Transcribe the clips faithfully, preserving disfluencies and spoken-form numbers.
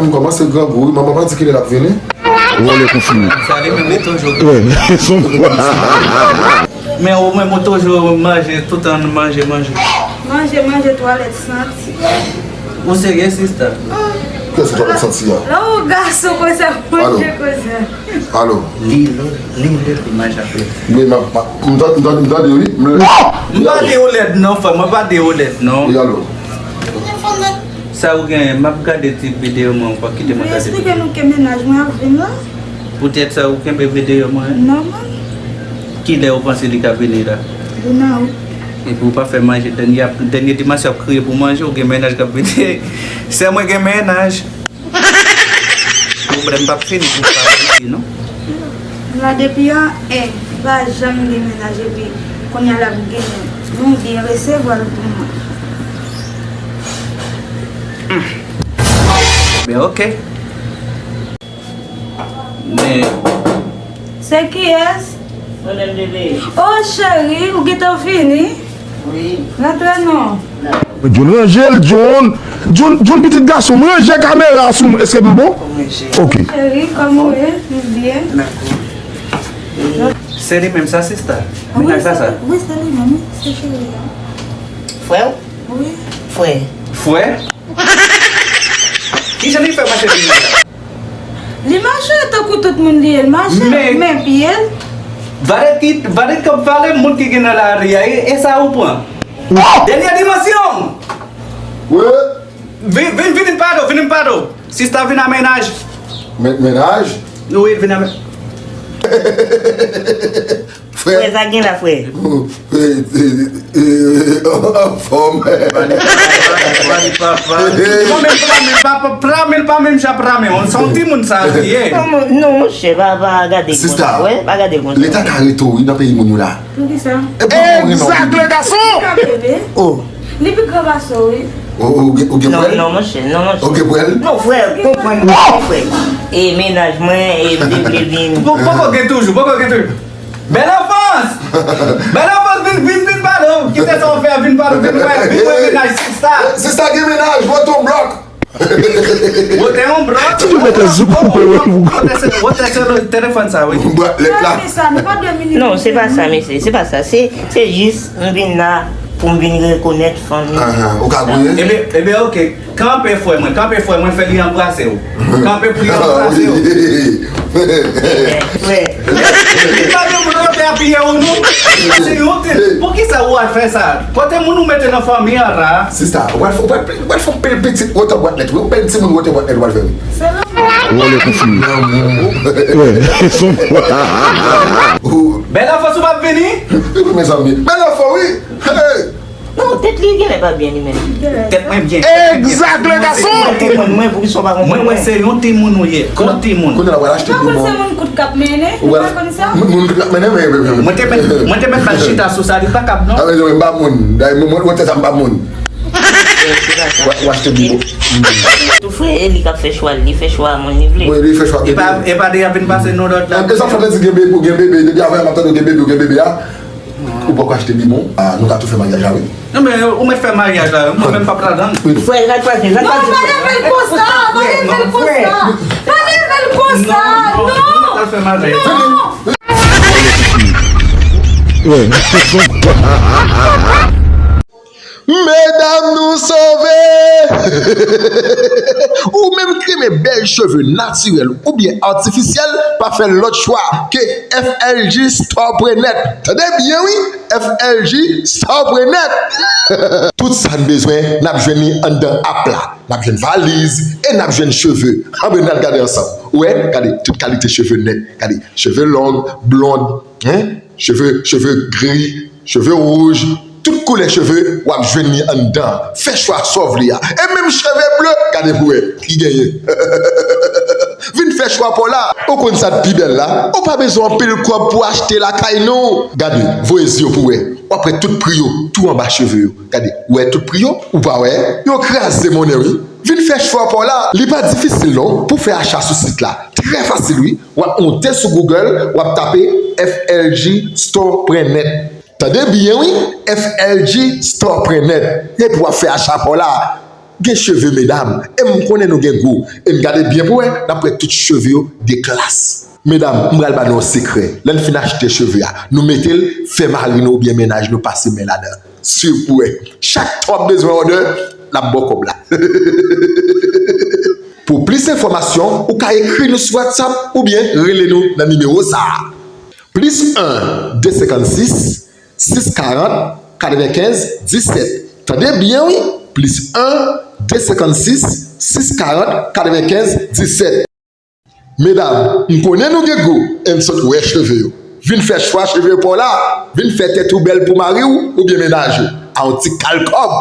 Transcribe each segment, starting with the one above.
M kòmanse grangou wi, manman pa di kilè l ap vini. Vòlè konfime. Sa li menm li toujou. Wi, son. Men ou menm ou toujou manje, toutan manje, manje. Manje, manje, twalèt santi. Ou serye, sista? Kiyès ki twalèt santi a? Lè ou gason konsa, manje konsa. Alo. Li lè, li lè pou manje apre. Men m ap, m ap, m tande, m tande, m tande wi. M pa di ou lèd non, frè, mwen pa di ou lèd non. Wi, alo. Sa ou genyen? M ap gade ti videyo mwen, ou pa kite mwen gade videyo. Mwen eksplike nou ke mennaj mwen ap vin la. Poutèt sa ou kenbe videyo mwen? Nòmal. Kilè ou panse li ka vini la? Li nan wout. Epi ou pa fè manje, dènye, dènye dimanch ap kriye pou manje, ou gen mennaj k ap vini. Sè mwen gen mennaj. Pwoblèm p ap fini pou sa isi non. M la depi an en, m pa janm gen mennaj epi kounye a l ap gen, nou byen resevwa l pou mwen. Men oke. Men. Se kiyès? Mwen menm bebe. Oh cheri, ou gentan vini? Wi. Rantre non. John, ranje l, John. John, John, pitit gason m, ranje kamera sou mwen. Èske m bon? Oke. Cheri, kòman ou ye? M byen. Dakò. Se li menm sa, sista? Wi, se li menm, wi, se cheri a. Frè w? Wi. Frè. Frè? Kijan li fè mache vini la? Li mache tankou tout moun li ye, l mache, men pye l. Vale ki, vale k ap vale moun ki gen nan lari a, e, e sa ou pran? Dènye dimansyon! Wi. Vin, vin, vin, vin pa do, vin pa do. Sista vin a mennaj. Men-, mennaj? Wi, vin a men-, Frè. Frè, sa gen la, frè? Anfòm. Pami, pami, pami, pami, pami, pami, pami, pami, pami, on, se yon timoun sa li ye. Non, mon-, non, monchè, pa, pa gade l konsa. Sista, wè, pa gade l konsa. Leta ka rete wi nan peyi moun yo la. Poukisa? Egzak, le gason! Oh. Li pi gran pase w, wi. Ou, ou gen, ou gen pwèl? Non, non, monchè, non, monchè. Ou gen pwèl? Non, frè, konprann mwen, frè. E mennaj mwen, e m te vle vin. Poko gen toujou, poko gen toujou. Bèl anfans! Bèl anfans, vin, vin, vin pale w. Kite sa w fè, vin pale w, vin wè, vin wè mennaj sista. Sista gen mennaj, mwen tonm blòk. Wote yon blan. Ti mwen te zouk koupe wè pou. Wote se, wote se telefòn sa, wi. Bwa lèt la. Non, se pa sa, mesye, se pa sa. Se, se jis, m vin la pou m vin rekonèt fanmi. Ou ka gouye? Ebyen, ebyen, oke. Kanpe, frè mwen, kanpe, frè mwen, fè li anbrase w. Kanpe pou li anbrase w. Frè. Li pa gen moun kote apiye ou, non. Se yon te, poukisa ou al fè sa? Kote moun ou mete nan fanmi an la? Sista, ou pral fè, ou pral, ou pral fè yon pil pitit wote bwat lèt, wi. Yon pil timoun wote bwat lèt ou pral fè, wi. Vòlè konfime. Bèl anfans ou p ap vini? Mezanmi, bèl anfans, wi. Hey! Non, tèt li genlè pa byen li menm. Tèt mwen byen. Egzak, le gason! Mwen konprann mwen, poukisa w pa konprann mwen? Mwen wè se yon timoun ou ye, yon timoun. Kounye a w al achte bibwon. Ou pa konn se moun kout k ap mennen, ou pa konn sa? Moun, moun kout k ap mennen, men, men, men. Mwen te mèt, mwen te mèt ba l chita sou sa, li pa kab non. A, men, men, m pa moun. Dayè, mwen, mwen, mwen, tèt sa m pa moun. W, w achte bibwon. Tou frè, e li k ap fè chwa l, li fè chwa moun li vle. Wi, li fè chwa bebe. E pa, e pa deja vin pase nou lòt la. E sa fè di gen bebe, ou gen bebe, depi avè m ap tande ou gen bebe, ou gen bebe a. Ou poko achte bibwon? Ah, nou ka tou fè maryaj la, wi. Non, men ou mèt fè maryaj la, mwen menm p ap ladan l. Frè, l al pase, l al pase. Non, pa leve l konsa, pa leve l konsa. Pa leve l konsa, non. Nou mèt al fè maryaj. Non. Medam, nou sove! Ou menm ki renmen bèl cheve natirèl oubyen atifisyèl, pa fè lòt chwa ke F L G Store Prenèt. Tande byen wi, F L G Store Prenèt. Tout sa n bezwen, n ap jwenn li anndan app la. N ap jwenn valiz e n ap jwenn cheve. Anben n al gade ansanm. Ou wè, gade, tout kalite cheve nèt. Gade, cheve long, blond, hein? Cheve, cheve gri, cheve wouj, tout koulè cheve, w ap jwenn li anndan. Fè chwa sa w vle a. E menm cheve ble, gade pou wè, ki genyen. Vin fè chwa pa w la. Ou konn sa k pi bèl la? Ou pa bezwen anpil kòb pou achte lakay non. Gade, voye zye w pou wè. W ap wè tout pri yo, tou anba cheve yo. Gade, ou wè tout pri yo? Ou pa wè? Yo kraze monnen wi. Vin fè chwa pa w la. Li pa difisil non pou fè acha sou sit la. Trè fasil wi. W ap monte sou Google, w ap tape F L G Store Prenèt. Tande byen wi, F L G Store Prenèt. Epi w ap fè acha pa w la. Gen cheve, medam, e m konnen nou gen gou. E n gade byen pou wè, n ap wè tout cheve yo de klas. Medam, m pral ba nou yon sekrè. Lè n fin achte cheve a, nou mete l, fè mari nou oubyen mennaj nou pase men ladan. Swiv pou wè. Chak tan w ap bezwen òdè, n ap ba w kòb la. Pou plis enfòmasyon, ou ka ekri nou sou WhatsApp oubyen rele nou nan nimewo sa a. Plis en, de senkannsis, sis karant, katrevenkenz, disèt. Tande byen wi, plis en, de senkannsis, sis karant, katrevenkenz, disèt. Medam, m konnen nou gen gou, e m sot wè cheve yo. Vin fè chwa cheve pa w la, vin fè tèt ou bèl pou mari w oubyen mennaj ou, a yon ti kal kòb.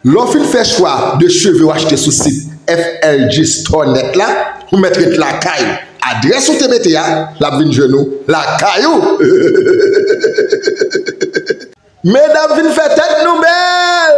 Lè w fin fè chwa de cheve w achte sou sit F L G Store Net la, ou mèt ret lakay ou. Adrès ou te mete a, l ap vin jwenn ou lakay ou. Medam, vin fè tèt nou bèl!